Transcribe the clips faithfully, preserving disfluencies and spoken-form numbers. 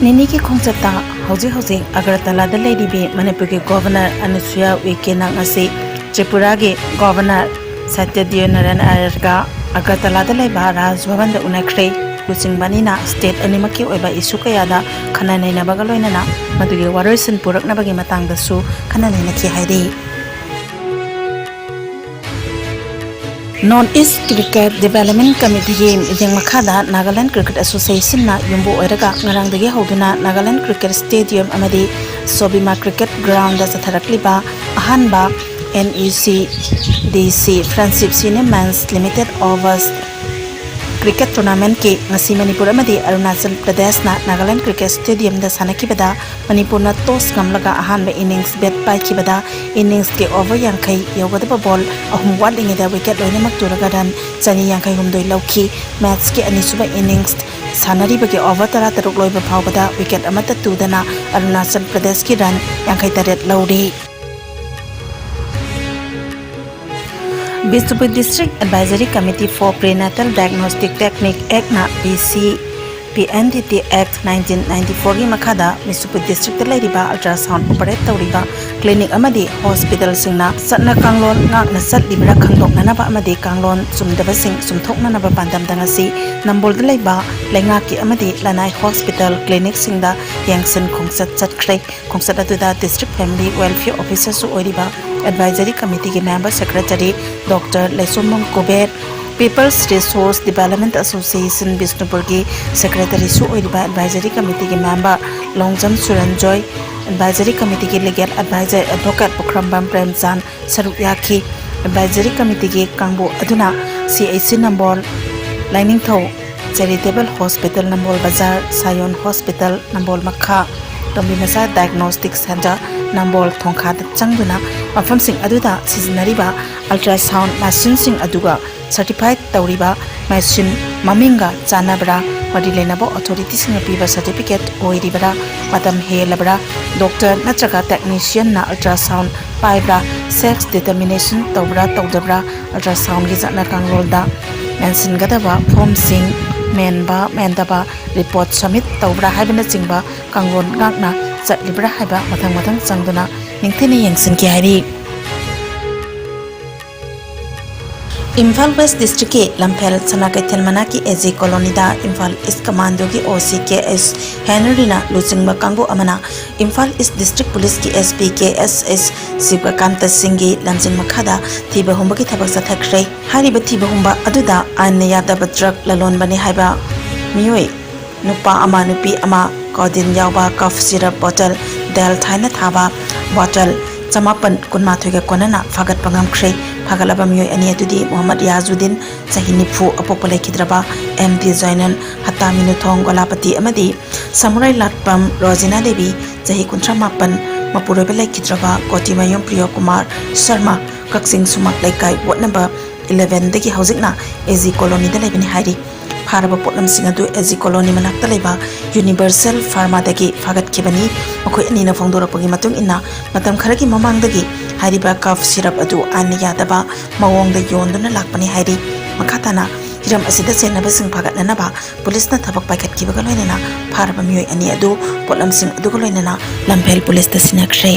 ꯅꯤꯅꯤꯒꯤ ꯈꯣꯡꯆꯠꯇ ꯍꯧꯖꯤꯛ ꯍꯧꯖꯤꯛ ꯑꯒꯔꯇꯂꯥꯗ ꯂꯩꯔꯤꯕꯤ ꯃꯅꯤꯄꯨꯔꯒꯤ ꯒꯣꯚꯔꯅꯔ ꯑꯅꯁꯨꯌꯥ ꯎꯏꯀꯦ ꯅꯪ ꯑꯁꯤ ꯇ꯭ꯔꯤꯄꯨꯔꯥꯒꯤ ꯒꯣꯚꯔꯅꯔ ꯁꯇ꯭ꯌꯗꯤꯌꯣ ꯅꯥꯔꯥꯌꯟ ꯑꯥꯔꯌꯒ ꯑꯒꯔꯇꯂꯥꯗ ꯂꯩꯕ ꯔꯥꯖ ꯚꯕꯟꯗ ꯎꯅꯈ꯭ꯔꯦ꯫ ꯂꯨꯆꯤꯡꯕ ꯑꯅꯤꯅ ꯁ꯭ꯇꯦꯠ ꯑꯅꯤꯃꯛꯀꯤ ꯑꯣꯏꯕ ꯏꯁꯨ ꯀꯌꯥꯗ ꯈꯟꯅ ꯅꯩꯅꯕꯒ ꯂꯣꯏꯅꯅ ꯃꯗꯨꯒꯤ ꯋꯥꯔꯣꯏꯁꯤꯟ ꯄꯨꯔꯛꯅꯕꯒꯤ ꯃꯇꯥꯡꯗꯁꯨ ꯈꯟꯅ ꯅꯩꯅꯈꯤ ꯍꯥꯏꯔꯤ꯫ North East Cricket Development Committeeꯒꯤ ꯃꯤꯠꯌꯦꯡ ꯃꯈꯥꯗ Nagaland Cricket Associationꯅ ꯌꯨꯝꯕꯨ ꯑꯣꯏꯔꯒ ꯉꯔꯥꯡꯗꯒꯤ ꯍꯧꯗꯨꯅ Nagaland Cricket Stadium ꯑꯃꯗꯤ ꯁꯣꯕꯤꯃꯥ Cricket Groundꯗ ꯆꯠꯊꯔꯛꯂꯤꯕ ꯑꯍꯥꯟꯕ NECDC Friendship Senior Men's Limited Overs Cricket Tournamentꯀꯤ ꯉꯁꯤ ꯃꯅꯤꯄꯨꯔ ꯑꯃꯗꯤ ꯑꯔꯨꯅꯥꯆꯜ ꯄ꯭ꯔꯗꯦꯁꯅ Nagaland Cricket Stadiumꯗ ꯁꯥꯟꯅꯈꯤꯕꯗ ꯃꯅꯤꯄꯨꯔꯅ toss ꯉꯝꯂꯒ ꯑꯍꯥꯟꯕ innings bat ꯄꯥꯏꯈꯤꯕꯗ inningsꯀꯤ over ꯌꯥꯡꯈꯩ ꯌꯧꯒꯗꯕ ball ꯑꯍꯨꯝ ꯋꯥꯠꯂꯤꯉꯩꯗ wicket ꯂꯣꯏꯅꯃꯛ ꯇꯨꯔꯒ run ꯆꯅꯤ ꯌꯥꯡꯈꯩ ꯍꯨꯝꯗꯣꯏ ꯂꯧꯈꯤ꯫ Matchꯀꯤ ꯑꯅꯤꯁꯨꯕ innings ꯁꯥꯟꯅꯔꯤꯕꯒꯤ over ꯇꯔꯥ ꯇꯔꯨꯛ ꯂꯣꯏꯕ ꯐꯥꯎꯕꯗ wicket ꯑꯃꯠꯇ ꯇꯨꯗꯅ ꯑꯔꯨꯅꯥꯆꯜ ꯄ꯭ꯔꯗꯦꯁꯀꯤ run ꯌꯥꯡꯈꯩ ꯇꯔꯦꯠ ꯂꯧꯔꯤ꯫ Bishnupur District Advisory Committee for Prenatal Diagnostic Technique Actꯅ BC PNDT Act nineteen ninety fourꯒꯤ ꯃꯈꯥꯗ ꯕꯤꯁꯅꯨꯄꯨꯔ districtꯇ ꯂꯩꯔꯤꯕ ultrasound operate ꯇꯧꯔꯤꯕ clinic ꯑꯃꯗꯤ hospitalꯁꯤꯡꯅ ꯆꯠꯅ ꯀꯥꯡꯂꯣꯟ ꯉꯥꯛꯅ ꯆꯠꯂꯤꯕ꯭ꯔꯥ ꯈꯪꯗꯣꯛꯅꯅꯕ ꯑꯃꯗꯤ ꯀꯥꯡꯂꯣꯟ ꯆꯨꯝꯗꯕꯁꯤꯡ ꯆꯨꯝꯊꯣꯛꯅꯅꯕ ꯄꯥꯟꯗꯝꯗ ꯉꯁꯤ ꯅꯝꯕꯣꯜꯗ ꯂꯩꯕ ꯂꯩꯉꯥꯛꯀꯤ ꯑꯃꯗꯤ ꯂꯅꯥꯏ hospital clinicꯁꯤꯡꯗ ꯌꯦꯡꯁꯤꯟ ꯈꯣꯡꯆꯠ ꯆꯠꯈ꯭ꯔꯦ꯫ ꯈꯣꯡꯆꯠ ꯑꯗꯨꯗ District Family Welfare Officerꯁꯨ ꯑꯣꯏꯔꯤꯕ Advisory Committeeꯒꯤ Member Secretary Doctor ꯂꯩꯁꯣꯝꯕꯝ Kuber, People's Resource Development Association ꯕꯤꯁꯅꯨꯄꯨꯔꯒꯤ Secretaryꯁꯨ ꯑꯣꯏꯔꯤꯕ Advisory Committeeꯒꯤ Member Longjam ꯁꯨꯔꯟꯖꯣꯏ, Advisory Committeeꯒꯤ Legal Advisor Advocate ꯄꯨꯈ꯭ꯔꯝꯕꯝ ꯄ꯭ꯔꯦꯝꯆꯥꯟ ꯁꯔꯨꯛ ꯌꯥꯈꯤ꯫ Advisory Committeeꯒꯤ ꯀꯥꯡꯕꯨ ꯑꯗꯨꯅ CHC ꯅꯝꯕꯣꯜ, ꯂꯥꯏꯅꯤꯡꯊꯧ Charitable Hospital ꯅꯝꯕꯣꯜ ꯕꯖꯥꯔ, ꯁꯥꯌꯣꯟ Hospital ꯅꯝꯕꯣꯜ ꯃꯈꯥ, ꯇꯣꯝꯕꯤ ꯃꯆꯥ Diagnostic Centre ꯅꯝꯕꯣꯜ ꯊꯣꯡꯈꯥꯗ ꯆꯪꯗꯨꯅ ꯃꯐꯝꯁꯤꯡ ꯑꯗꯨꯗ ꯁꯤꯖꯤꯟꯅꯔꯤꯕ ultrasound machineꯁꯤꯡ ꯑꯗꯨꯒ certified ꯇꯧꯔꯤꯕ machine ꯃꯃꯤꯡꯒ ꯆꯥꯟꯅꯕ꯭ꯔꯥ, ꯃꯔꯤ ꯂꯩꯅꯕ authorityꯁꯤꯡꯅ ꯄꯤꯕ certificate ꯑꯣꯏꯔꯤꯕ꯭ꯔꯥ, ꯃꯇꯝ ꯍꯦꯜꯂꯕ꯭ꯔꯥ, doctor ꯅꯠꯇ꯭ꯔꯒ technicianꯅ ultrasound ꯄꯥꯏꯕ꯭ꯔꯥ, sex determination ꯇꯧꯕ꯭ꯔꯥ ꯇꯧꯗꯕ꯭ꯔꯥ, ultrasoundꯒꯤ ꯆꯠꯅ ꯀꯥꯡꯂꯣꯟꯗ ꯃꯦꯟꯁꯤꯟꯒꯗꯕ formꯁꯤꯡ, ꯃꯦꯟꯕ ꯃꯦꯟꯗꯕ, ꯔꯤꯄꯣꯔꯠ ꯁꯕꯃꯤꯠ ꯇꯧꯕ꯭ꯔꯥ ꯍꯥꯏꯕꯅꯆꯤꯡꯕ ꯀꯥꯡꯂꯣꯟ ꯉꯥꯛꯅ ꯆꯠꯂꯤꯕ꯭ꯔꯥ ꯍꯥꯏꯕ ꯃꯊꯪ ꯃꯊꯪ ꯆꯪꯗꯨꯅ ꯅꯤꯡꯊꯤꯅ ꯌꯦꯡꯁꯤꯟꯈꯤ ꯍꯥꯏꯔꯤ꯫ ꯏꯝꯐꯥꯜ ꯋꯦꯁ ꯗꯤꯁꯇ꯭ꯔꯤꯛꯀꯤ ꯂꯝꯐꯦꯜ ꯁꯅꯥ ꯀꯩꯊꯦꯜ ꯃꯅꯥꯛꯀꯤ ꯑꯦ ꯖꯤ ꯀꯣꯂꯣꯅꯤꯗ ꯏꯝꯐꯥꯜ ꯏꯁ ꯀꯃꯥꯟꯗꯣꯒꯤ ꯑꯣ ꯁꯤ ꯀꯦ ꯑꯦꯁ ꯍꯦꯅꯔꯤꯅ ꯂꯨꯆꯤꯡꯕ ꯀꯥꯡꯕꯨ ꯑꯃꯅ ꯏꯝꯐꯥꯜ ꯏꯁ ꯗꯤꯁꯇ꯭ꯔꯤꯛ ꯄꯨꯂꯤꯁꯀꯤ ꯑꯦꯁ ꯄꯤ ꯀꯦ ꯑꯦꯁ ꯑꯦꯁ ꯁꯤꯕꯀꯥꯟꯇ ꯁꯤꯡꯒꯤ ꯂꯝꯖꯤꯡ ꯃꯈꯥꯗ ꯊꯤꯕ ꯍꯨꯝꯕꯒꯤ ꯊꯕꯛ ꯆꯠꯊꯈ꯭ꯔꯦ꯫ ꯍꯥꯏꯔꯤꯕ ꯊꯤꯕ ꯍꯨꯝꯕ ꯑꯗꯨꯗ ꯑꯥꯏꯟꯅ ꯌꯥꯗꯕ ꯗ꯭ꯔꯒ ꯂꯂꯣꯟꯕꯅꯤ ꯍꯥꯏꯕ ꯃꯤꯑꯣꯏ ꯅꯨꯄꯥ ꯑꯃ, ꯅꯨꯄꯤ ꯑꯃ, ꯀꯣꯗꯤꯟ ꯌꯥꯎꯕ ꯀꯐ ꯁꯤꯔꯞ ꯕꯣꯇꯜ, ꯗꯦꯜ ꯊꯥꯏꯅ ꯊꯥꯕ ꯕꯣꯇꯜ ꯆꯃꯥꯄꯟ ꯀꯨꯟꯃꯥꯊꯣꯏꯒ ꯀꯣꯟꯅꯅ ꯐꯥꯒꯠꯄ ꯉꯝꯈ꯭ꯔꯦ꯫ ꯐꯥꯒꯠꯂꯕ ꯃꯤꯑꯣꯏ ꯑꯅꯤ ꯑꯗꯨꯗꯤ ꯃꯨꯍꯝꯃꯗ ꯌꯥꯖꯨꯗꯤꯟ, ꯆꯍꯤ ꯅꯤꯐꯨ, ꯑꯄꯣꯛꯄ ꯂꯩꯈꯤꯗ꯭ꯔꯕ ꯑꯦꯝ ꯗꯤ ꯖꯩꯅꯟ, ꯍꯠꯇꯥ ꯃꯤꯅꯨꯊꯣꯡ ꯒꯣꯂꯥꯄꯇꯤ ꯑꯃꯗꯤ ꯁꯃꯨꯔꯥꯏ ꯂꯥꯠꯄꯝ ꯔꯣꯖꯤꯅꯥ ꯗꯦꯕꯤ, ꯆꯍꯤ ꯀꯨꯟꯊ꯭ꯔꯥ ꯃꯥꯄꯟ, ꯃꯄꯨꯔꯣꯏꯕ ꯂꯩꯈꯤꯗ꯭ꯔꯕ ꯀꯣꯇꯤꯃꯌꯨꯝ ꯄ꯭ꯔꯤꯌꯣ ꯀꯨꯃꯥꯔ ꯁꯔꯃ, ꯀꯛꯆꯤꯡ ꯁꯨꯃꯥꯛ ꯂꯩꯀꯥꯏ, ꯋꯥꯔꯗ ꯅꯝꯕꯔ ꯏꯂꯦꯚꯦꯟꯗꯒꯤ ꯍꯧꯖꯤꯛꯅ ꯑꯦ ꯖꯤ ꯀꯣꯂꯣꯅꯤꯗ ꯂꯩꯕꯅꯤ ꯍꯥꯏꯔꯤ꯫ ꯐꯥꯔꯕ ꯄꯣꯠꯂꯝꯁꯤꯡ ꯑꯗꯨ ꯑꯦ ꯖꯤ ꯀꯣꯂꯣꯅꯤ ꯃꯅꯥꯛꯇ ꯂꯩꯕ ꯌꯨꯅꯤꯚꯔꯁꯦꯜ ꯐꯥꯔꯃꯥꯗꯒꯤ ꯐꯥꯒꯠꯈꯤꯕꯅꯤ꯫ ꯃꯈꯣꯏ ꯑꯅꯤꯅ ꯐꯣꯡꯗꯣꯔꯛꯄꯒꯤ ꯃꯇꯨꯡ ꯏꯟꯅ, ꯃꯇꯝ ꯈꯔꯒꯤ ꯃꯃꯥꯡꯗꯒꯤ ꯍꯥꯏꯔꯤꯕ ꯀꯐ ꯁꯤꯔꯞ ꯑꯗꯨ ꯑꯥꯏꯟꯅ ꯌꯥꯗꯕ ꯃꯑꯣꯡꯗ ꯌꯣꯟꯗꯨꯅ ꯂꯥꯛꯄꯅꯤ ꯍꯥꯏꯔꯤ꯫ ꯃꯈꯥ ꯇꯥꯅ ꯍꯤꯔꯝ ꯑꯁꯤꯗ ꯆꯦꯟꯅꯕꯁꯤꯡ ꯐꯥꯒꯠꯅꯅꯕ ꯄꯨꯂꯤꯁꯅ ꯊꯕꯛ ꯄꯥꯏꯈꯠꯈꯤꯕꯒ ꯂꯣꯏꯅꯅ ꯐꯥꯔꯕ ꯃꯤꯑꯣꯏ ꯑꯅꯤ ꯑꯗꯨ ꯄꯣꯠꯂꯝꯁꯤꯡ ꯑꯗꯨꯒ ꯂꯣꯏꯅꯅ ꯂꯝꯐꯦꯜ ꯄꯨꯂꯤꯁꯇ ꯁꯤꯟꯅꯈ꯭ꯔꯦ꯫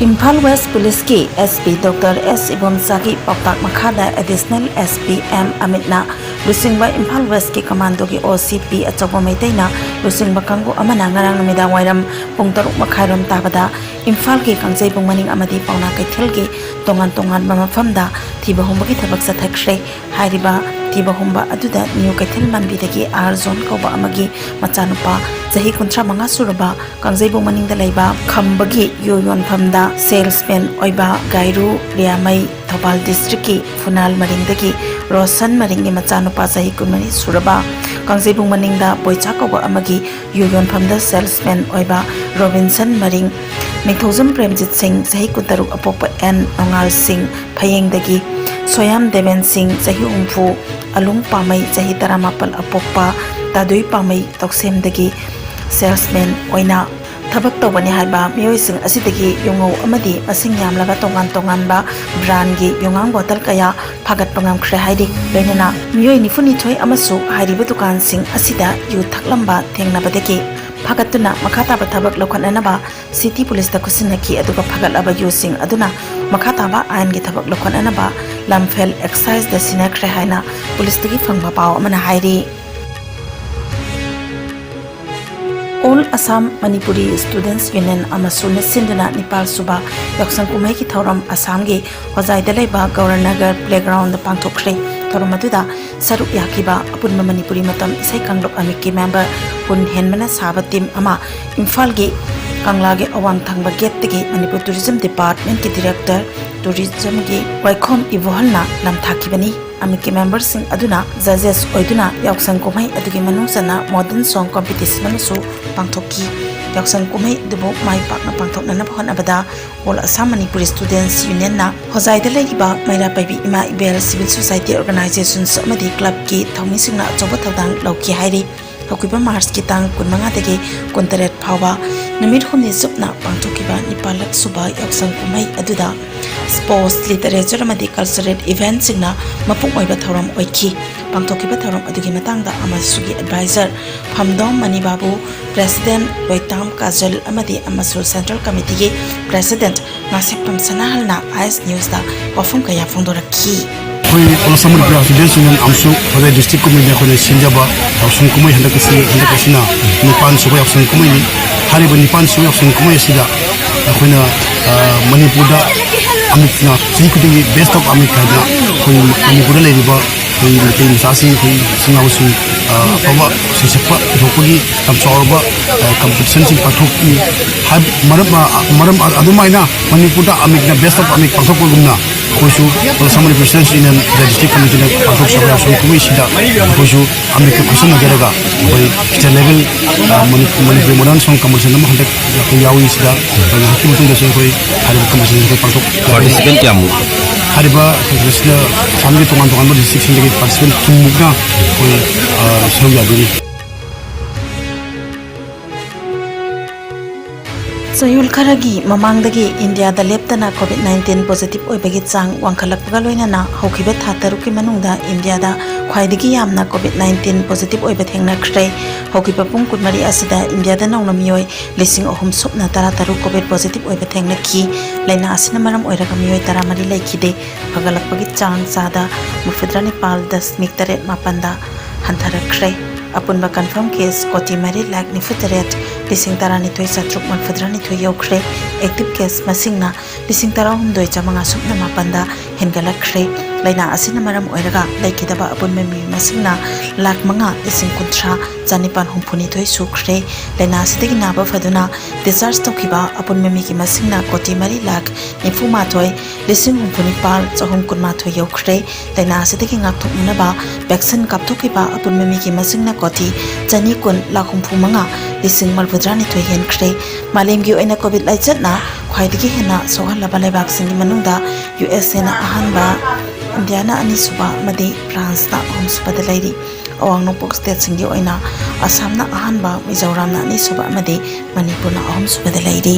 ꯏꯝꯐꯥꯜ ꯋꯦꯁ ꯄꯨꯂꯤꯁꯀꯤ ꯑꯦꯁ ꯄꯤ ꯗꯣꯛꯇꯔ ꯑꯦꯁ ꯏꯕꯣꯝꯆꯥꯒꯤ ꯄꯥꯎꯇꯥꯛ ꯃꯈꯥꯗ ꯑꯦꯗꯤꯁꯅꯦꯜ ꯑꯦꯁ ꯄꯤ ꯑꯦꯝ ꯑꯃꯤꯠꯅ ꯂꯨꯆꯤꯡꯕ ꯏꯝꯐꯥꯜ ꯋꯦꯁꯀꯤ ꯀꯃꯥꯟꯗꯣꯒꯤ ꯑꯣ ꯁꯤ ꯄꯤ ꯑꯆꯧꯕ ꯃꯩꯇꯩꯅ ꯂꯨꯆꯤꯡꯕ ꯀꯥꯡꯕꯨ ꯑꯃꯅ ꯉꯔꯥꯡ ꯅꯨꯃꯤꯗꯥꯡ ꯋꯥꯏꯔꯝ ꯄꯨꯡ ꯇꯔꯨꯛ ꯃꯈꯥꯏꯔꯣꯝ ꯇꯥꯕꯗ ꯏꯝꯐꯥꯜꯒꯤ ꯀꯥꯡꯖꯩꯕꯨꯡ ꯃꯅꯤꯡ ꯑꯃꯗꯤ ꯄꯥꯎꯅꯥ ꯀꯩꯊꯦꯜꯒꯤ ꯇꯣꯉꯥꯟ ꯇꯣꯉꯥꯟꯕ ꯃꯐꯝꯗ ꯊꯤꯕ ꯍꯨꯝꯕꯒꯤ ꯊꯕꯛ ꯆꯠꯊꯈ꯭ꯔꯦ꯫ ꯍꯥꯏꯔꯤꯕ ꯊꯤꯕ ꯍꯨꯝꯕ ꯑꯗꯨꯗ ꯅ꯭ꯌꯨ ꯀꯩꯊꯦꯜ ꯃꯥꯟꯕꯤꯗꯒꯤ ꯑꯥꯔ ꯖꯣꯟ ꯀꯧꯕ ꯑꯃꯒꯤ ꯃꯆꯥꯅꯨꯄꯥ ꯆꯍꯤ ꯀꯨꯟꯊ꯭ꯔꯥ ꯃꯉꯥ ꯁꯨꯔꯕ ꯀꯥꯡꯖꯩꯕꯨꯡ ꯃꯅꯤꯡꯗ ꯂꯩꯕ ꯈꯝꯕꯒꯤ ꯌꯨ ꯌꯣꯟꯐꯝꯗ ꯁꯦꯜꯁꯃꯦꯟ ꯑꯣꯏꯕ ꯒꯥꯏꯔꯨ ꯔꯤꯌꯥꯃꯩ, ꯊꯧꯕꯥꯜ ꯗꯤꯁꯇ꯭ꯔꯤꯛꯀꯤ ꯐꯨꯅꯥꯜ ꯃꯔꯤꯡꯗꯒꯤ ꯔꯣꯁꯟ ꯃꯔꯤꯡꯒꯤ ꯃꯆꯥꯅꯨꯄꯥ ꯆꯍꯤ ꯀꯨꯟꯃꯔꯤ ꯁꯨꯔꯕ ꯀꯥꯡꯖꯩꯕꯨꯡ ꯃꯅꯤꯡꯗ ꯕꯣꯏꯆꯥ ꯀꯧꯕ ꯑꯃꯒꯤ ꯌꯨ ꯌꯣꯟꯐꯝꯗ ꯁꯦꯜꯁꯃꯦꯟ ꯑꯣꯏꯕ ꯔꯣꯕꯤꯟꯁꯟ ꯃꯔꯤꯡ, ꯅꯤꯡꯊꯧꯖꯝ ꯄ꯭ꯔꯦꯝꯖꯤꯠ ꯁꯤꯡ ꯆꯍꯤ ꯀꯨꯟꯇꯔꯨꯛ ꯑꯄꯣꯛꯄ ꯑꯦꯟ ꯅꯣꯡꯉꯥꯜ ꯁꯤꯡ ꯐꯌꯦꯡꯗꯒꯤ, ꯁꯣꯌꯥꯝ ꯗꯦꯕꯦꯟ ꯁꯤꯡ ꯆꯍꯤ ꯍꯨꯝꯐꯨ, ꯑꯂꯨꯡ ꯄꯥꯃꯩ ꯆꯍꯤ ꯇꯔꯥꯃꯥꯄꯜ ꯑꯄꯣꯛꯄ ꯇꯥꯗꯨꯏ ꯄꯥꯃꯩ ꯇꯧꯁꯦꯝꯗꯒꯤ ꯁꯦꯜꯁꯃꯦꯟ ꯑꯣꯏꯅ ꯊꯕꯛ ꯇꯧꯕꯅꯤ ꯍꯥꯏꯕ ꯃꯤꯑꯣꯏꯁꯤꯡ ꯑꯁꯤꯗꯒꯤ ꯌꯨꯉꯧ ꯑꯃꯗꯤ ꯃꯁꯤꯡ ꯌꯥꯝꯂꯕ ꯇꯣꯉꯥꯟ ꯇꯣꯉꯥꯟꯕ brandꯒꯤ ꯌꯨꯉꯥꯡ bottle ꯀꯌꯥ ꯐꯥꯒꯠꯄ ꯉꯝꯈ꯭ꯔꯦ ꯍꯥꯏꯔꯤ꯫ ꯂꯣꯏꯅꯅ ꯃꯤꯑꯣꯏ ꯅꯤꯐꯨ ꯅꯤꯊꯣꯏ ꯑꯃꯁꯨ ꯍꯥꯏꯔꯤꯕ ꯗꯨꯀꯥꯟꯁꯤꯡ ꯑꯁꯤꯗ ꯌꯨ ꯊꯛꯂꯝꯕ ꯊꯦꯡꯅꯕꯗꯒꯤ ꯐꯥꯒꯠꯇꯨꯅ ꯃꯈꯥ ꯇꯥꯕ ꯊꯕꯛ ꯂꯧꯈꯠꯅꯅꯕ city policeꯇ ꯈꯨꯠꯁꯤꯟꯅꯈꯤ꯫ ꯑꯗꯨꯒ ꯐꯥꯒꯠꯂꯕ ꯌꯨꯁꯤꯡ ꯑꯗꯨꯅ ꯃꯈꯥ ꯇꯥꯕ ꯑꯥꯏꯟꯒꯤ ꯊꯕꯛ ꯂꯧꯈꯠꯅꯅꯕ ꯂꯝꯐꯦꯜ exciseꯗ ꯁꯤꯟꯅꯈ꯭ꯔꯦ ꯍꯥꯏꯅ policeꯇꯒꯤ ꯐꯪꯕ ꯄꯥꯎ ꯑꯃꯅ ꯍꯥꯏꯔꯤ꯫ All Assam Manipuri Students Union, ꯑꯃꯁꯨꯅ ꯁꯤꯟꯗꯨꯅ ꯅꯤꯄꯥꯜ ꯁꯨꯕ ꯌꯥꯎꯁꯪ ꯀꯨꯝꯍꯩꯒꯤ ꯊꯧꯔꯝ ꯑꯁꯥꯝꯒꯤ ꯍꯣꯖꯥꯏꯗ ꯂꯩꯕ ꯒꯧꯔꯅꯒꯔ playgroundꯗ ꯄꯥꯡꯊꯣꯛꯈ꯭ꯔꯦ꯫ ꯊꯧꯔꯝ ꯑꯗꯨꯗ ꯁꯔꯨꯛ ꯌꯥꯈꯤꯕ ꯑꯄꯨꯟꯕ ꯃꯅꯤꯄꯨꯔꯤ ꯃꯇꯝ ꯏꯁꯩ ꯀꯥꯡꯂꯨꯞ ꯑꯃꯤꯛꯀꯤ member ꯀꯨꯟ ꯍꯦꯟꯕꯅ ꯁꯥꯕ team ꯑꯃ, ꯏꯝꯐꯥꯜꯒꯤ ꯀꯪꯂꯥꯒꯤ ꯑꯋꯥꯡ ꯊꯪꯕ gateꯇꯒꯤ ꯃꯅꯤꯄꯨꯔ Tourism Departmentꯀꯤ director, tourismꯒꯤ ꯋꯥꯏꯈꯣꯝ ꯏꯕꯣꯍꯜꯅ ꯅꯝꯊꯥꯈꯤꯕꯅꯤ꯫ ꯑꯃꯤꯛꯀꯤ memberꯁꯤꯡ ꯑꯗꯨꯅ judges ꯑꯣꯏꯗꯨꯅ ꯌꯥꯎꯁꯪ ꯀꯨꯝꯍꯩ ꯑꯗꯨꯒꯤ ꯃꯅꯨꯡ ꯆꯟꯅ modern song competition ꯑꯃꯁꯨ ꯄꯥꯡꯊꯣꯛꯈꯤ꯫ ꯌꯥꯎꯁꯪ ꯀꯨꯝꯍꯩ ꯑꯗꯨꯕꯨ ꯃꯥꯏ ꯄꯥꯛꯅ ꯄꯥꯡꯊꯣꯛꯅꯅꯕ ꯍꯣꯠꯅꯕꯗ All Assam Manipuri Students Unionꯅ ꯍꯣꯖꯥꯏꯗ ꯂꯩꯔꯤꯕ ꯃꯩꯔꯥ ꯄꯥꯏꯕꯤ ꯏꯃꯥ ꯏꯕꯦꯜ civil society organizations ꯑꯃꯗꯤ clubꯀꯤ ꯊꯧꯃꯤꯁꯤꯡꯅ ꯑꯆꯧꯕ ꯊꯧꯗꯥꯡ ꯂꯧꯈꯤ ꯍꯥꯏꯔꯤ꯫ ꯍꯧꯈꯤꯕ Marchꯀꯤ ꯇꯥꯡ ꯀꯨꯟꯃꯉꯥꯗꯒꯤ ꯀꯨꯟꯇꯔꯦꯠ ꯐꯥꯎꯕ ꯅꯨꯃꯤꯠ ꯍꯨꯝꯅꯤ ꯆꯨꯞꯅ ꯄꯥꯡꯊꯣꯛꯈꯤꯕ ꯅꯤꯄꯥꯜꯂꯛ ꯁꯨꯕ ꯌꯥꯎꯁꯪ ꯀꯨꯝꯍꯩ ꯑꯗꯨꯗ sports, literature ꯑꯃꯗꯤ cultural eventꯁꯤꯡꯅ ꯃꯄꯨꯡ ꯑꯣꯏꯕ ꯊꯧꯔꯝ ꯑꯣꯏꯈꯤ꯫ ꯄꯥꯡꯊꯣꯛꯈꯤꯕ ꯊꯧꯔꯝ ꯑꯗꯨꯒꯤ ꯃꯇꯥꯡꯗ ꯑꯃꯁꯨꯒꯤ advisor ꯐꯝꯗꯣꯝ ꯃꯅꯤꯕꯥꯕꯨ, president ꯂꯣꯏꯇꯥꯝ ꯀꯥꯖꯜ ꯑꯃꯗꯤ ꯑꯃꯁꯨ central committeeꯒꯤ president ꯉꯥꯁꯦꯞꯄꯝ ꯁꯅꯥꯍꯜꯅ ꯑꯥꯏ ꯑꯦꯁ ꯅ꯭ꯌꯨꯁꯇ ꯋꯥꯐꯝ ꯀꯌꯥ ꯐꯣꯡꯗꯣꯔꯛꯈꯤ꯫ ꯑꯩꯈꯣꯏ All Assam Manipuri Students Union ꯑꯃꯁꯨ ꯍꯣꯖꯥꯏ district committeeꯅ ꯑꯩꯈꯣꯏꯅ ꯁꯤꯟꯖꯕ ꯌꯥꯎꯁꯪ ꯀꯨꯝꯍꯩ ꯍꯟꯗꯛ ꯑꯁꯤ, ꯍꯟꯗꯛ ꯑꯁꯤꯅ ꯅꯤꯄꯥꯟ ꯁꯨꯕ ꯌꯥꯎꯁꯪ ꯀꯨꯝꯍꯩꯅꯤ꯫ ꯍꯥꯏꯔꯤꯕ ꯅꯤꯄꯥꯟ ꯁꯨꯕ ꯌꯥꯎꯁꯪ ꯀꯨꯝꯍꯩ ꯑꯁꯤꯗ ꯑꯩꯈꯣꯏꯅ, ꯑ, ꯃꯅꯤꯄꯨꯔꯗ ꯑꯃꯤꯛꯅ ꯆꯍꯤ ꯈꯨꯗꯤꯡꯒꯤ Best of Amik ꯍꯥꯏꯗꯅ ꯑꯩꯈꯣꯏ ꯃꯅꯤꯄꯨꯔꯗ ꯂꯩꯔꯤꯕ ꯑꯩꯈꯣꯏ ꯃꯩꯇꯩ ꯃꯆꯥꯁꯤꯡ, ꯑꯩꯈꯣꯏ ꯏꯆꯤꯟ ꯏꯅꯥꯎꯁꯤꯡ, ꯑ, ꯑꯐꯕ ꯁꯩꯁꯛꯄ ꯄꯨꯊꯣꯛꯄꯒꯤ ꯌꯥꯝ ꯆꯥꯎꯔꯕ, ꯑ, competitionꯁꯤꯡ ꯄꯥꯡꯊꯣꯛꯏ꯫ ꯍꯥꯏ-, ꯃꯔꯝ, ꯑ, ꯃꯔꯝ ꯑ-, ꯑꯗꯨꯃꯥꯏꯅ ꯃꯅꯤꯄꯨꯔꯗ ꯑꯃꯤꯛꯅ Best of Amik ꯄꯥꯡꯊꯣꯛꯄꯒꯨꯝꯅ ꯑꯩꯈꯣꯏꯁꯨ All Assam Manipuri Students Union District Committeeꯅ ꯄꯥꯡꯊꯣꯛꯆꯕ ꯌꯥꯎꯁꯪ ꯀꯨꯝꯍꯩꯁꯤꯗ ꯑꯩꯈꯣꯏꯁꯨ ꯑꯃꯤꯛꯀ ꯈꯨꯠꯁꯝꯅꯖꯔꯒ ꯑꯩꯈꯣꯏ state level, ꯑ, ꯃꯅꯤ-, ꯃꯅꯤꯄꯨꯔꯤ modern song competition ꯑꯃ ꯍꯟꯗꯛ ꯑꯩꯈꯣꯏ ꯌꯥꯎꯏ꯫ ꯁꯤꯗ ꯉꯥꯏꯍꯥꯛꯀꯤ ꯃꯇꯨꯡꯗꯁꯨ ꯑꯩꯈꯣꯏ ꯍꯥꯏꯔꯤꯕ competition ꯑꯩꯈꯣꯏ ꯄꯥꯡꯊꯣꯛ participant ꯀꯌꯥꯃꯨꯛ? ꯍꯥꯏꯔꯤꯕ ꯑꯩꯈꯣꯏ ꯁꯤꯗ ꯑꯁꯥꯝꯒꯤ ꯇꯣꯉꯥꯟ ꯇꯣꯉꯥꯟꯕ districtꯁꯤꯡꯗꯒꯤ participant ꯀꯨꯟꯃꯨꯛꯅ ꯑꯩꯈꯣꯏ, ꯑ, ꯁꯔꯨꯛ ꯌꯥꯗꯣꯏꯅꯤ꯫ ꯆꯌꯣꯜ ꯈꯔꯒꯤ ꯃꯃꯥꯡꯗꯒꯤ ꯏꯟꯗꯤꯌꯥꯗ ꯂꯦꯞꯇꯅ ꯀꯣꯚꯤꯗ ꯅꯥꯏꯟꯇꯤꯟ ꯄꯣꯖꯤꯇꯤꯚ ꯑꯣꯏꯕꯒꯤ ꯆꯥꯡ ꯋꯥꯡꯈꯠꯂꯛꯄꯒ ꯂꯣꯏꯅꯅ ꯍꯧꯈꯤꯕ ꯊꯥ ꯇꯔꯨꯛꯀꯤ ꯃꯅꯨꯡꯗ ꯏꯟꯗꯤꯌꯥꯗ ꯈ꯭ꯋꯥꯏꯗꯒꯤ ꯌꯥꯝꯅ ꯀꯣꯚꯤꯗ ꯅꯥꯏꯟꯇꯤꯟ ꯄꯣꯖꯤꯇꯤꯚ ꯑꯣꯏꯕ ꯊꯦꯡꯅꯈ꯭ꯔꯦ꯫ ꯍꯧꯈꯤꯕ ꯄꯨꯡ ꯀꯨꯟꯃꯔꯤ ꯑꯁꯤꯗ ꯏꯟꯗꯤꯌꯥꯗ ꯅꯧꯅ ꯃꯤꯑꯣꯏ ꯂꯤꯁꯤꯡ ꯑꯍꯨꯝ ꯁꯨꯞꯅ ꯇꯔꯥ ꯇꯔꯨꯛ ꯀꯣꯚꯤꯗ ꯄꯣꯖꯤꯇꯤꯚ ꯑꯣꯏꯕ ꯊꯦꯡꯅꯈꯤ꯫ ꯂꯥꯏꯅꯥ ꯑꯁꯤꯅ ꯃꯔꯝ ꯑꯣꯏꯔꯒ ꯃꯤꯑꯣꯏ ꯇꯔꯥꯃꯔꯤ ꯂꯩꯈꯤꯗꯦ꯫ ꯐꯒꯠꯂꯛꯄꯒꯤ ꯆꯥꯡ ꯆꯥꯗ ꯃꯔꯤꯐꯨꯇꯔꯥ ꯅꯤꯄꯥꯜ ꯗꯁꯃꯤꯛ ꯇꯔꯦꯠ ꯃꯥꯄꯟꯗ ꯍꯟꯊꯔꯛꯈ꯭ꯔꯦ꯫ ꯑꯄꯨꯟꯕ ꯀꯟꯐꯥꯔꯝ ꯀꯦꯁ ꯀꯣꯇꯤ ꯃꯔꯤ ꯂꯥꯈ ꯅꯤꯐꯨ ꯇꯔꯦꯠ ꯂꯤꯁꯤꯡ ꯇꯔꯥꯅꯤꯊꯣꯏ ꯆꯥꯇ꯭ꯔꯨꯛ ꯃꯔꯤꯐꯨꯇꯔꯥꯅꯤꯊꯣꯏ ꯌꯧꯈ꯭ꯔꯦ꯫ ꯑꯦꯛꯇꯤꯚ ꯀꯦꯁ ꯃꯁꯤꯡꯅ ꯂꯤꯁꯤꯡ ꯇꯔꯥꯍꯨꯝꯗꯣꯏ ꯆꯥꯃꯉꯥ ꯁꯨꯞꯅ ꯃꯥꯄꯟꯗ ꯍꯦꯟꯒꯠꯂꯛꯈ꯭ꯔꯦ꯫ ꯂꯥꯏꯅꯥ ꯑꯁꯤꯅ ꯃꯔꯝ ꯑꯣꯏꯔꯒ ꯂꯩꯈꯤꯗꯕ ꯑꯄꯨꯟꯕ ꯃꯤ ꯃꯁꯤꯡꯅ ꯂꯥꯈ ꯃꯉꯥ ꯂꯤꯁꯤꯡ ꯀꯨꯟꯊ꯭ꯔꯥ ꯆꯥꯅꯤꯄꯥꯟ ꯍꯨꯝꯐꯨꯅꯤꯊꯣꯏ ꯁꯨꯈ꯭ꯔꯦ꯫ ꯂꯥꯏꯅꯥ ꯑꯁꯤꯗꯒꯤ ꯅꯥꯕ ꯐꯗꯨꯅ ꯗꯤꯁꯆꯥꯔꯖ ꯇꯧꯈꯤꯕ ꯑꯄꯨꯟꯕ ꯃꯤꯒꯤ ꯃꯁꯤꯡꯅ ꯀꯣꯇꯤ ꯃꯔꯤ ꯂꯥꯈ ꯅꯤꯐꯨ ꯃꯥꯊꯣꯏ ꯂꯤꯁꯤꯡ ꯍꯨꯝꯐꯨ ꯅꯤꯄꯥꯜ ꯆꯍꯨꯝ ꯀꯨꯟꯃꯥꯊꯣꯏ ꯌꯧꯈ꯭ꯔꯦ꯫ ꯂꯥꯏꯅꯥ ꯑꯁꯤꯗꯒꯤ ꯉꯥꯛꯊꯣꯛꯅꯅꯕ ꯚꯦꯛꯁꯤꯟ ꯀꯥꯞꯊꯣꯛꯈꯤꯕ ꯑꯄꯨꯟꯕ ꯃꯤꯒꯤ ꯃꯁꯤꯡꯅ ꯀꯣꯇꯤ ꯆꯅꯤ ꯀꯨꯟ ꯂꯥꯈ ꯍꯨꯝꯐꯨ ꯃꯉꯥ ꯂꯤꯁꯤꯡ ꯃꯔꯤꯐꯨꯇꯔꯥꯅꯤꯊꯣꯏ ꯍꯦꯟꯈ꯭ꯔꯦ꯫ ꯃꯥꯂꯦꯝꯒꯤ ꯑꯣꯏꯅ ꯀꯣꯚꯤꯗ ꯂꯥꯏꯆꯠꯅ ꯈ꯭ꯋꯥꯏꯗꯒꯤ ꯍꯦꯟꯅ ꯁꯣꯛꯍꯜꯂꯕ ꯂꯩꯕꯥꯛꯁꯤꯡꯒꯤ ꯃꯅꯨꯡꯗ ꯌꯨ ꯑꯦꯁ ꯑꯦꯅ ꯑꯍꯥꯟꯕ, ꯏꯟꯗꯤꯌꯥꯅ ꯑꯅꯤꯁꯨꯕ ꯑꯃꯗꯤ ꯐ꯭ꯔꯥꯟꯁꯅ ꯑꯍꯨꯝꯁꯨꯕꯗ ꯂꯩꯔꯤ꯫ ꯑꯋꯥꯡ ꯅꯣꯡꯄꯣꯛ ꯁ꯭ꯇꯦꯠꯁꯤꯡꯒꯤ ꯑꯣꯏꯅ ꯑꯁꯥꯝꯅ ꯑꯍꯥꯟꯕ, ꯃꯤꯖꯣꯔꯥꯝꯅ ꯑꯅꯤꯁꯨꯕ ꯑꯃꯗꯤ ꯃꯅꯤꯄꯨꯔꯅ ꯑꯍꯨꯝꯁꯨꯕꯗ ꯂꯩꯔꯤ꯫